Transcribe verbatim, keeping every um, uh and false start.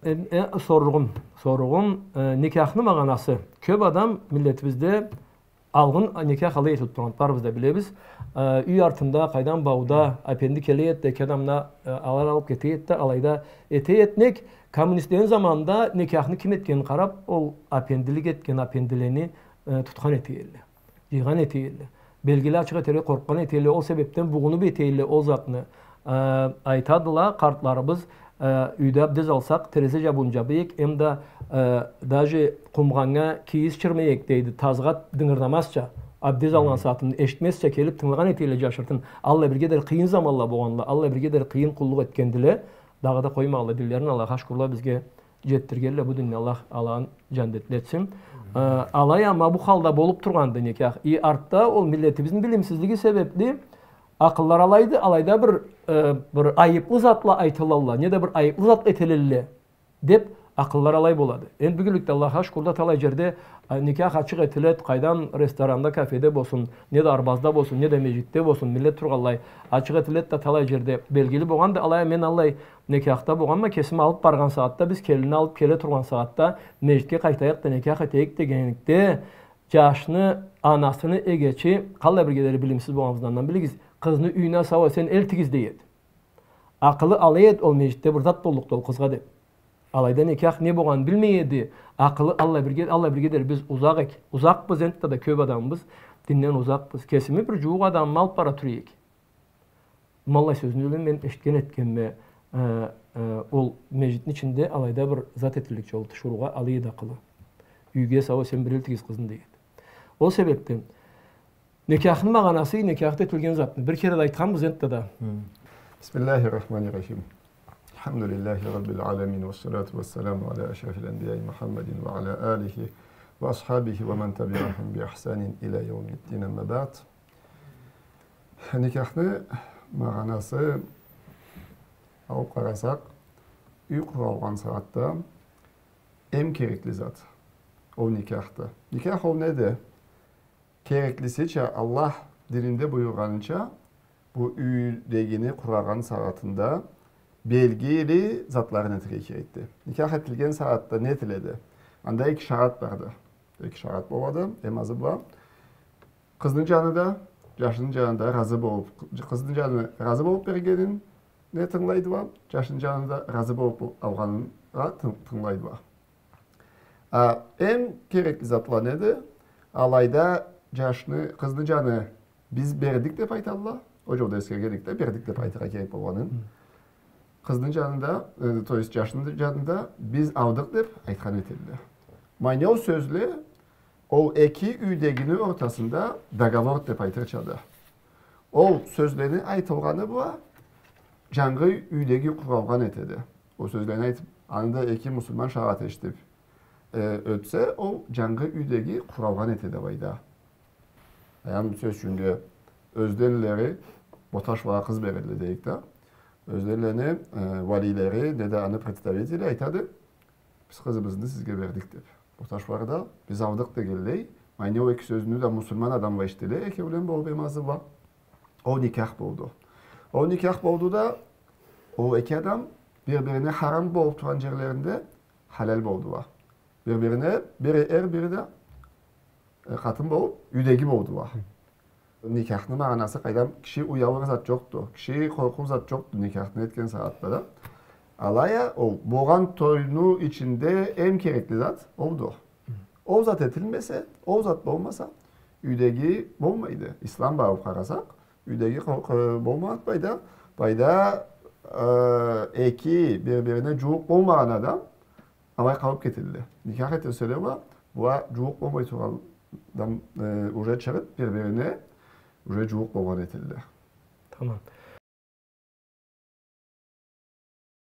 Э, э, соругъум, соругъум, э, никяхны магъанасы. Кёб адам миллетибизде алгъын никях алай этилиб тургъанды, барыбыз да билебиз. Э, юй артында, къайдам, бауда апенди келе эди да, эки адамны, э, алар алыб кете эди да, алайда эте эди. Нек, коммунистлени заманында никяхны ким этгенин къараб, ол апендилик этген апендилени, э, тутхан эте эдиле. Джыйгъан эте эдиле. Белгили, ачыкъ этерге къоркъгъан эте эдиле, ол себебден бугъунуб эте эдиле ол затны. Э, айтадыла къартларыбыз, э, юйде абдез алсакъ, терезе джабыуун джабайыкъ, эм да, э, даже къумгъаннга кийиз чырмайыкъ, дейди, тазгъа дынгырдамазча, абдез алгъан сагъатында эшитмезча келиб тынгылагъан эте эдиле джашыртын. Аллай бирге дери къыйын заманла болгъандыла, аллай бирге дери къыйын къуллукъ этгендиле. Дагъыда къоймагъанла динлерин, Аллахха шукурла, бизге джетдиргенле бу динни, Аллах аланы джандетли этсин. Э, алай а ма бу халда болуб тургъанды никях. И артда ол миллетибизни билимсизлиги себебли акъыллары алайды, алайда бир, э, бир айыблы затла айтылалла, неда бир айыблы затла этилелле деб акъыллары алай болады. Энди бюгюнлюкде, Аллахха шукурла, талай джерде, э, никях ачыкъ этиледи, къайдам, ресторанда, кафеде болсун, неда арбазда болсун, неда межгитде болсун, миллет тургъанлай ачыкъ этиледи да, талай джерде белгили болгъанды. Алай а мен аллай никяхда болгъанма, кесим алыб баргъан сагъатда, биз келинни алыб келе тургъан сагъатда, межгитге къайтайыкъ да, никях этейик дегенликде, джашны анасыны эгечи, къаллай бирге дери билимсиз болгъаныбызны андан билигиз, къызны юйюне сау-эсен элтигиз дей эди. Акъылы алай эди, ол межгитде бир зат боллукъду ол къызгъа деб. Алайда никях не болгъанын билмей эди. Акъылы аллай бирге, аллай бирге дери биз узакъ эк-, узакъбыз, энтда да кёб адамыбыз динден узакъбыз. Кесими бир джууукъ адамымы алыб бара тура эдик. Ма аллай сёзню да мен эшитген этгенме, э, э, ол межгитни ичинде алайда бир зат этилликча, ол тиширыугъа алай эди акъылы. Юйге сау-эсен бир элтигиз къызны дей эди. Ол себебден никяхны магъанасы, никяхда этилген затны бир кере да айтханбыз энтда да. بسم الله الرحمن الرحيم. الحمد لله رب العالمين، والصلاة والسلام على أشرف الأنبياء محمد وعلى آله وأصحابه ومن تبعهم بإحسان إلى يوم الدين، أما بعد. Никяхны магъанасы алыб къарасакъ, юй къуралгъан сагъатда эм керекли зат ол никяхды. Никях ол неди? Кереклисича, Аллах дининде буюргъаныча, бу юйдегини къурагъан сагъатында белгили затларын этерге керекди. Никях этилген сагъатда не этиледи? Анда эки шарат барды. Эки шарат болады, эм азы бла. Къызны джаны да, джашны джаны да разы болуб, къызны джаны разы болуб бергенине тынгылайдыла, джашны джаны да разы болуб алгъанына тын-, тынгылайдыла. А эм керекли затла неди? Алайда джашны, къызны джаны биз бердик деб айталла. Ол джолда эсгергенликде, бердик деб айтыргъа керек болгъанын. Къызны джаны да, э, то есть джашны джаны да биз алдыкъ деб айтхан этелле. Ма не ол сёзле, ол эки юйдегини ортасында договор деб айтырчады. Ол сёзлени айтылгъаны бла джангы юйдеги къуралгъан этеди. Ол сёзлени айтыб, анда эки муслиман шагъат эшитиб, э, ётсе, ол джангы юйдеги къуралгъан этеди алайда. Аны сёз ючюн, ёзденлери Боташлагъа къыз берелле дейик да. Ёзденлени, э, валилери, неда аны представители айтады, биз къызыбызны сизге бердик деб. Боташла да биз алдыкъ дегенлей, ма не ол эки сёзню да муслиман адамла эшителле, экеулен болуб эм азы бла. Ол никях болду. Ол никях болду да, ол эки адам бир-бирине харам болуб тургъан джерлеринде халал болдула. Бир-бирине, бири эр, бири да, э, къатын болуб, юйдеги болдула. Никяхны магъанасы, къайдам, киши уялыр зат джокъду, киши къоркъур зат джокъду никяхны этген сагъатда да. Алай а ол болгъан тойну ичинде эм керекли зат олду. Ол зат этилмесе, ол зат болмаса, юйдеги болмайды. Ислам багъып къарасакъ, юйдеги къо-, къо-, болмагъан пайда, пайда, э, эки бир-бирине джууукъ болмагъан адам алай къалып кетелле. Никях этилселе уа, була джууукъ болмай тургъан адам, э, уже чыгъып бир-бирине уже джууукъ болгъан этелле. Тамам.